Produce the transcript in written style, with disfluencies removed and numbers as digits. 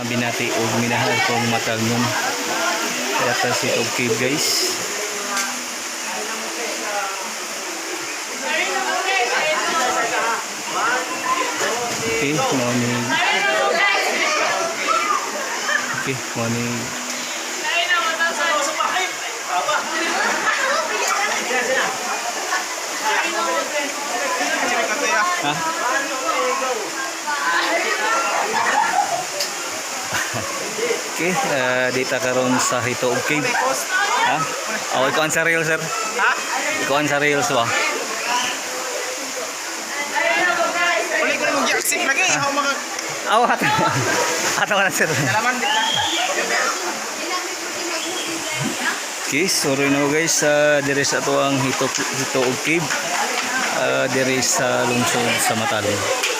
Mga binati og minahal kong matalnon. Diri ta sa Hitog Cave, guys. Okay, morning. Okay, morning. Ha? Okay, dita karon sa Hitog Cave. Ha? Oh, ikaw ang sa reels, sir. Ha? Ikaw ang sa reels ba? Uli ko na mag-jaksik lagi. Ako mga Aw, ato. Ato ka na, sir. kalaman dit na. Okay, sorry na ko, guys, sa dire sa ato ang Hito Hito Cave. Dire sa lungsod sa Matalom.